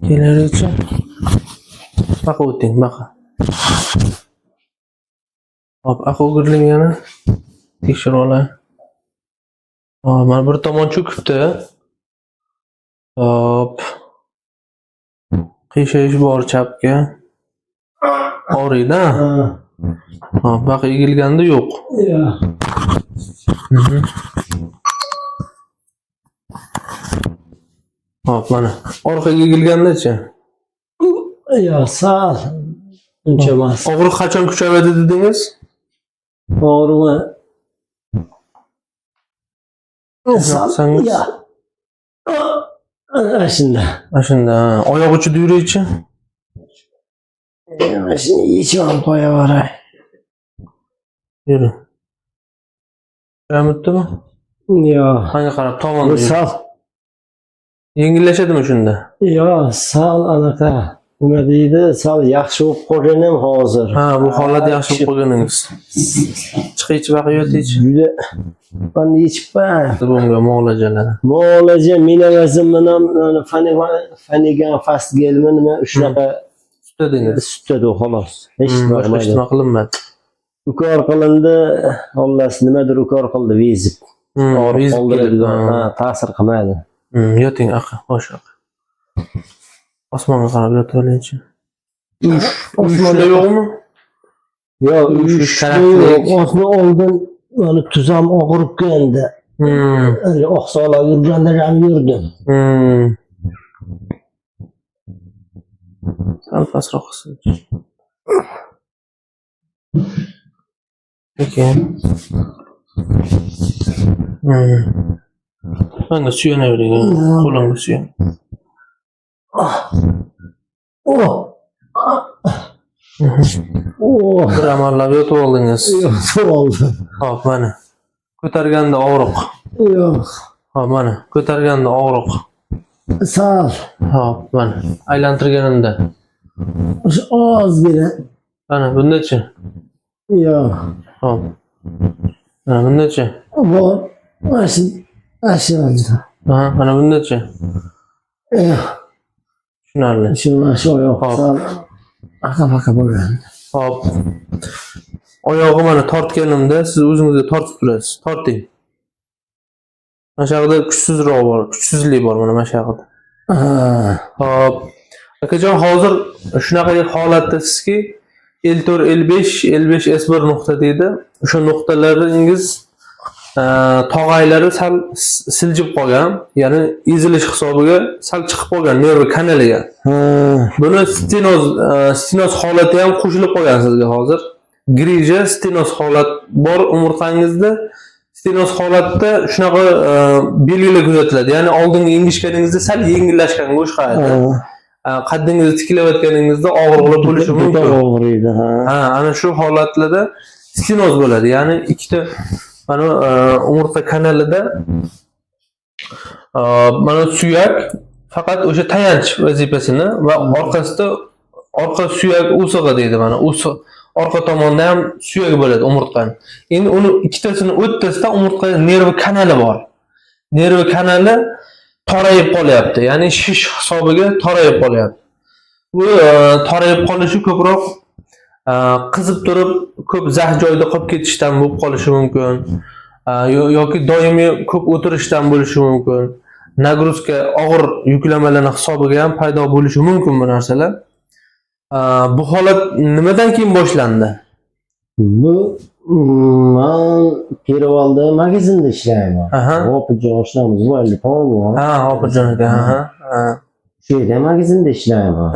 Kelaylikchi. Baqa o'ting, baqa. Hop, aql o'giriling yana. Tekshirib olay. Hop, mana bir tomon cho'kibdi. Hop. Qiyshayish bor chapga. Og'riydi, ha? Ha. Hop, baqa egilganda yo'q. Yo'q. Hop, mana. Orqaga egilganda-chi? Yo'q, sal. Uncha emas. Og'riq qachon kuchayadi dedingiz? Og'rig'i sal. Yoqsangiz. Yo'q. Ana shunda. Mana shunda, ha. Oyoq uchida yuraychi. Mana shuni yechib olib qo'yaveray. Yuring. Kuchayaptimi? Yo'q. Manga qarab tomonda Bu yuring. sal. Yengillashadimi shunda? Yo'q, sal anaqa. Nima deydi? Sal yaxshi bo'lib qolganim hozir. Ha, bu holat yaxshi bo'lib qolganingiz. Chiqiychi, baqa yo'tiychi. Juda man yechibman. Bunga muolajalar. Muolaja minavazim bilan fanigan fastgelmi nima shunaqa Sutda dedingiz. sutda xolos. Hech nima Boshqa hech qilmadi. nima qilinmadi. Ukol qilindi, xullas nimadir ukol qildi, vezib. Og'riq Vezib kelib, qoldiradigan, ha. ha, ta'sir qilmadi. Yoting aqa, xo'sh aqa. Osmonga qarab yotib olingchi. Uyushda yo'qmi? Yo'q, Uyushish uyushda karakterlik. yo'q. Osma oldin mana tuzam og'rib keldi. Oqsoqlar yurganda ham yurdim. Sal pastroq qilsin. Lekin. Mana suyanavering, qo'limga suyan. Oh. Oh. Bir amallab yotib oldingiz. Yotib oldim. Hop, mana. Ko'targanda og'riq. Yo'q. Hop, mana. Ko'targanda og'riq. Sal. Hop, mana. Aylantirganimda. O'sha ozgina. Mana bundachi? Yo'q. Hop. Mana bundachi? Bor. Mana shu, mana shu. Ha, mana bundachi? Yo'q. Tushunarli. Shu, mana shu oyoq Hop. sal aqa-faqa bo'lgan. Hop. Oyog'i mana tortganimda siz o'zingizga tortib turasiz. Torting. Mana shu yerda kuchsizroq bor, kuchsizlik bor mana shu yerda. Ha. Hop. Akajon, hozir shunaqa holatda sizki L4, L5, L5 S1 nuqta deydi. O'sha nuqtalaringiz tog'aylari sal siljib qolgan, ya'ni ezilish hisobiga sal chiqib qolgan nerv kanaliga. Ha. Buni stenoz holati ham qo'shilib qolgan sizga hozir. Grija stenoz holat bor umurtqangizda. Stenoz holatda shunaqa belgilar kuzatiladi. Ya'ni oldingi engishganingizda sal yengillashganga o'xshaydi. Qaddingizni tiklayotganingizda og'riqlar bo'lishi mumkin. Og'riydi, ha. Ha, ana shu holatlarda stenoz bo'ladi. Ya'ni ikkita mana umurtqa kanalida mana suyak faqat o'sha tayanch vazifasini va orqasida orqa suyak o'sig'i deydi mana o'siq orqa tomonda ham suyak bo'ladi umurtqani. Endi uni ikkitasini o'rtasida umurtqa nervi kanali bor. Nervi kanali torayib qolyapti. Ya'ni shish hisobiga torayib qolyapti. Bu torayib qolishi ko'proq qizib turib ko'p zax joyda qolib ketishdan bo'lib qolishi mumkin. Yoki doimiy ko'p o'tirishdan bo'lishi mumkin. Nagruzka og'ir yuklamalarning hisobiga ham paydo bo'lishi mumkin bu narsalar. Bu holat nimadan keyin boshlandi? Bu man Perivalda magazinda ishlayman. Hopirjon oshnamiz bor, polvon. Ha, Hopirjon aka, ha. Ha. Shu yerda magazinda ishlayman.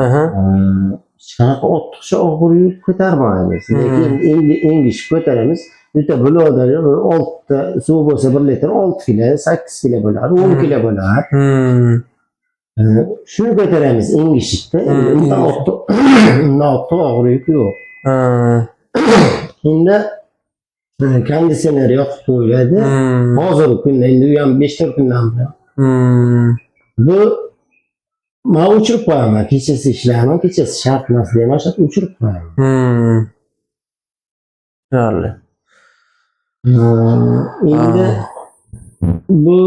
Hech qanaqa ortiqcha og'ir yuk ko'tarmaymiz. Lekin endi engishib ko'taramiz. Bitta buloqda bir 6ta suv bo'lsa 1 litr 6 kilo, 8 kilo bo'ladi, 10 kilo bo'ladi. Shuni ko'taramiz engishibda. Undan ortiq og'ir yuk yo'q. Endi konditsioner yoqib qo'yiladi. Hozirgi kunda endi u ham 5-4 kundan buyon. Bu men o'chirib qo'yaman, kechasi ishlayman, kechasi shart emas deyman, shart o'chirib qo'yaman. Tushunarli. Endi bu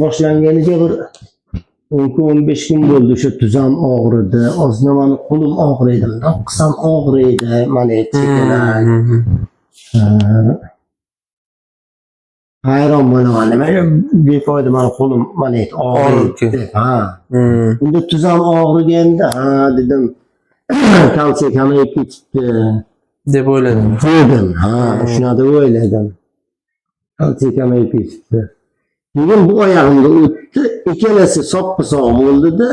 boshlanganiga bir 10 kun 15 kun bo'ldi o'sha tuzam og'ridi. Ozgina mani qo'lim og'riydi. Bundoq qilsam og'riydi. Mana chekkadan. Hayron bo'laman. Nimaga befoyda mani qo'lim mana og'riydi deb. Ha. Unda tuzam og'riganda, ha dedim. Kalsiy kamayib ketibdi Deb o'yladim. Dedim. Ha, shunaqa deb o'yladim. Kalsiy kamayib ketibdi. Keyin bu oyog'imga o'tdi, ikkalasi soppa sog' bo'ldida,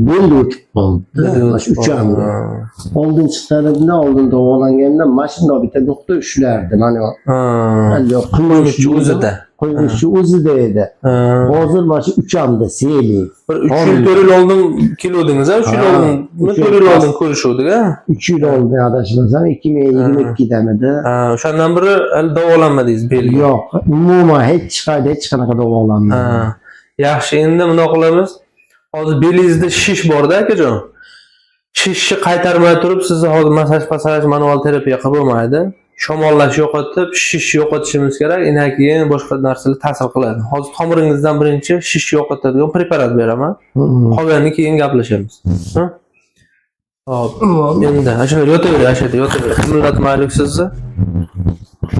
bo'ldi o'tib qoldi. Mana shu uchamga. Oldin chiqqanimda, oldin davolanganda mana shundoq bitta nuqta ushlardi. Mana Quymish o'zida. Quymish o'zida edi. Hozir mana shu uchamda seli. Bir 3 yil 4 yil oldin keluvdingiz, a? 3 yil Ha, oldin, 3 yil 4 yil oldin ko'rishuvdik, a? 3 yil oldin adashmasam 2022damidi. Ha, o'shandan beri hali davolanmadingiz belga. Yo'q, umuman hech qayerda hech qanaqa davolanmadim. Ha. Yaxshi, endi bundoq qilamiz. Hozir belingizda shish bor-da, akajon. Shishni qaytarmay turib, sizni hozir massaj, passaj, manual terapiya qilib bo'lmaydi. Shamollash yo'qotib, shish yo'qotishimiz kerak, undan keyin boshqa narsalar ta'sir qiladi. Hozir tomiringizdan birinchi shish yo'qotadigan preparat beraman. Qolganini keyin gaplashamiz. Ha? Hop, endi ana shunda yotavering, ana shu yerda yotavering. Qimirlatmaylik sizni.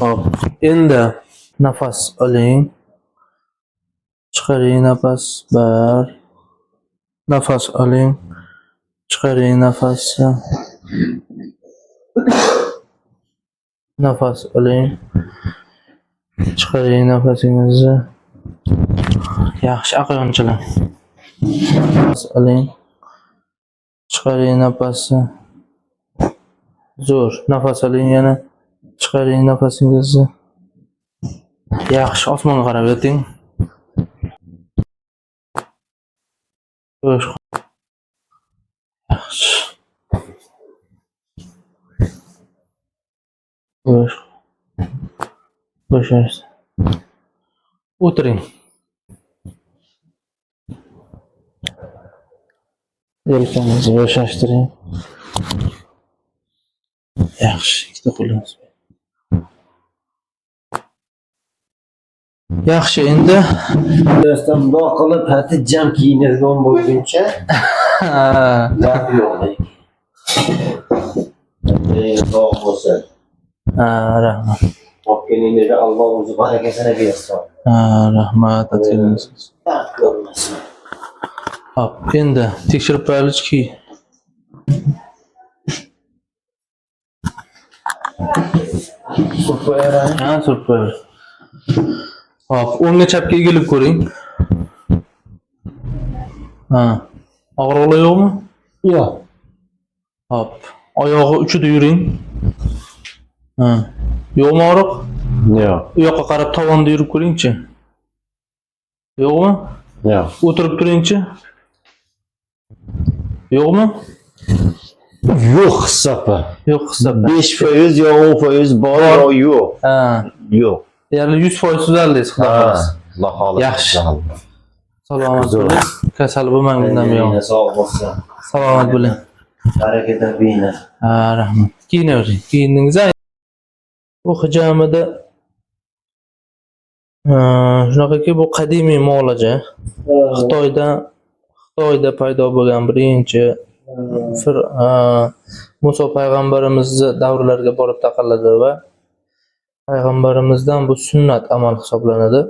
Hop, endi nafas oling. Chiqaring nafas. Bir. Nafas oling. Chiqaring nafasni. Nafas oling. Chiqaring nafasingizni. Yaxshi, aqyonchilar. Nafas oling. Chiqaring nafasni. Zo'r. Nafas oling yana. Chiqaring nafasingizni. Yaxshi, osmonga qarab yoting. Xo'sh. Yaxshi. Xo'sh. Bo'shashdi. O'tiring. Yelkangizni bo'shashtiring. Yaxshi, ikkita qo'lingiz. Yaxshi, endi Do'stim, bundoq qilib hati jam kiyinadigan bo'lguncha gap yo'q. Sog' bo'lsin. Ha, rahmat. Topganingizda Alloh o'zi barakasini bersin. Ha, rahmat, aytganingiz. Dard ko'rmasin. Hop, endi tekshirib qo'yaylikki. Surib qo'yaman. Ha, surib qo'yavering. Hop, o'ngga chapga egilib ko'ring. Ha. Og'riqlar yo'qmi? Yo'q. Hop, oyog'i uchida yuring. Ha. Yo'qmi og'riq? Yo'q. U yoqqa qarab tovonda yurib ko'ringchi. Yo'qmi? Yo'q. O'tirib turingchi. Yo'qmi? Yo'q hisobi. Yo'q hisobi. 5% yo 10% bor yo yo'q. Ha. Yo'q. Deyarli 100% tuzaldingiz, xudo xohlasa. Xudo xohlasa. Yaxshi. Salomat bo'ling. Kasal bo'lmang bundan buyon. Sog' bo'lsin. Salomat bo'ling. Baraka topinglar. Ha, rahmat. Kiyinavering. Kiyindingiz. Bu hijamada shunaqaki bu qadimiy muolaja. Xitoyda paydo bo'lgan birinchi Muso payg'ambarimizni davrlariga borib taqaladi va payg'ambarimizdan bu sunnat amal hisoblanadi.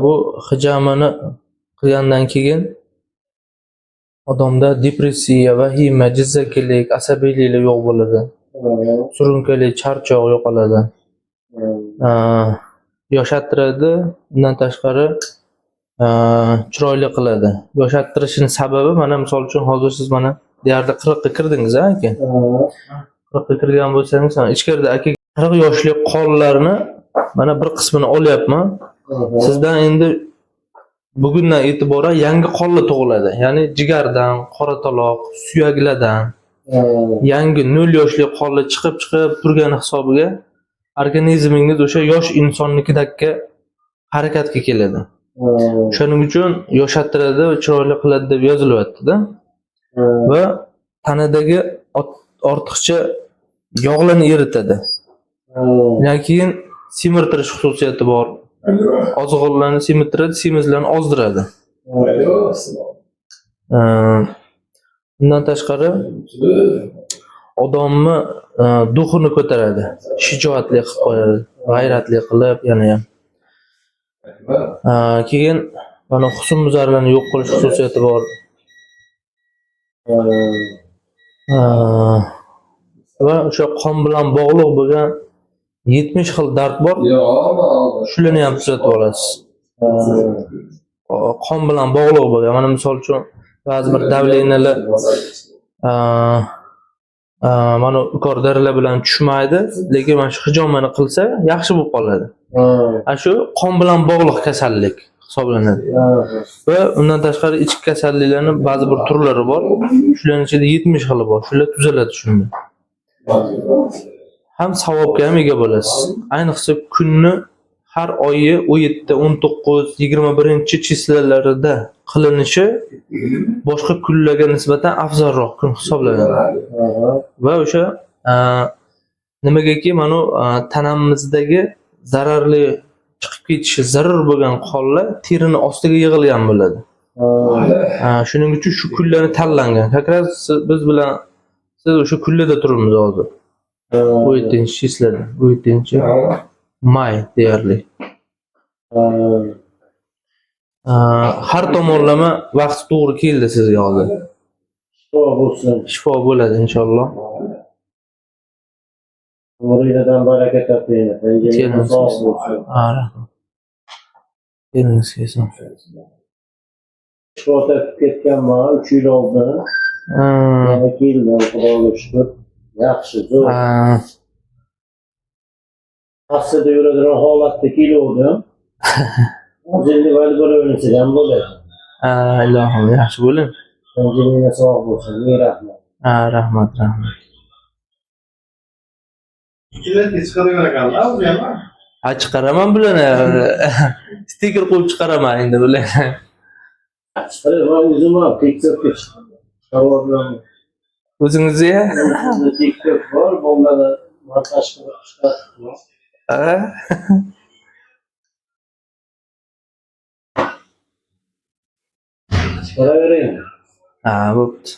Bu hijamani qilgandan keyin odamda depressiya, vahima, jizzakilik, asabiylik yo'q bo'ladi. Surunkali charchoq yo'qoladi. Yoshartiradi, undan tashqari chiroyli qiladi. Yoshartirishining sababi mana misol uchun hozir siz mana deyarli 40 ga kirdingiz, a aka? 40 ga kirgan bo'lsangiz, mana ichkarida aka 40 yoshli qonlarni mana bir qismini olyapman. Sizdan endi bugundan e'tiboran yangi qonlar tug'iladi. Ya'ni jigardan, qora taloq, suyaklardan yangi 0 yoshli qonlar chiqib turgani hisobiga organizmingiz o'sha yosh insonnikidakka harakatga keladi. Shuning uchun yoshartiradi, chiroyli qiladi deb yozilyapti-da. Va tanadagi ortiqcha yog'larni eritadi. Undan keyin semirtirish xususiyati bor. Ozg'inlarni semirtiradi, semizlarni ozdiradi. Undan tashqari odamni дух ini ko'taradi, shijoatli qilib qo'yadi, g'ayratli qilib yana ham. Keyin mana husnbuzarlarni yo'q qilish xususiyati bor. Va o'sha qon bilan bog'liq bo'lgan 70 xil dard bor. Shularni ham tuzatib olasiz. Qon bilan bog'liq bo'lgan, mana misol uchun ba'zi bir давления lar mana ukor dorilar bilan tushmaydi, lekin mana shu hijomani qilsa yaxshi bo'lib qoladi. A shu qon bilan bog'liq kasallik hisoblanadi. Va undan tashqari ichki kasalliklarni ba'zi bir turlari bor. Shularning ichida 70 xili bor. Shular tuzaladi shunda. Ham savobga ham ega bo'lasiz. Ayniqsa kunni har oyi 17, 19, 21 числа larida qilinishi boshqa kunlarga nisbatan afzalroq kun hisoblanadi. Va o'sha nimagaki mana tanamizdagi zararli chiqib ketishi zarur bo'lgan qonlar terini ostiga yig'ilgan bo'ladi. Shuning uchun shu kunlarni tanlangan. Как раз biz bilan siz o'sha kunlarda turibmiz hozir. 17 числа da, 17 may deyarli. Har tomonlama vaqt to'g'ri keldi sizga hozir. Shifo bo'lsin. Shifo bo'ladi inshaalloh. Umringizdan baraka toping. Kelin Sog' bo'lsin. Ha, rahmat. Kelingiz kelsin. Shifo topib ketganman 3 yil oldin. Yana keldim, Xudoga shukur. Yaxshi, zo'r. Aslida yuradigan holatda keluvdim. Hozir endi voleybol o'ynasa ham bo'ladi. Ha, ilohim, yaxshi bo'ling. Jiningiz sog' bo'lsin. Ming rahmat. Ha, rahmat, rahmat. Chiqarib ekanlar o'zi ham. Ha, chiqaraman bularni. Stiker qo'yib chiqaraman endi bularni. Chiqarib, man o'zim ham TikTokka chiqaryapman. O'zingizni? O'zimda TikTok bor, bolalarni montaj qilib chiqarib. Ha? Chiqaravering. Ha, bo'pti.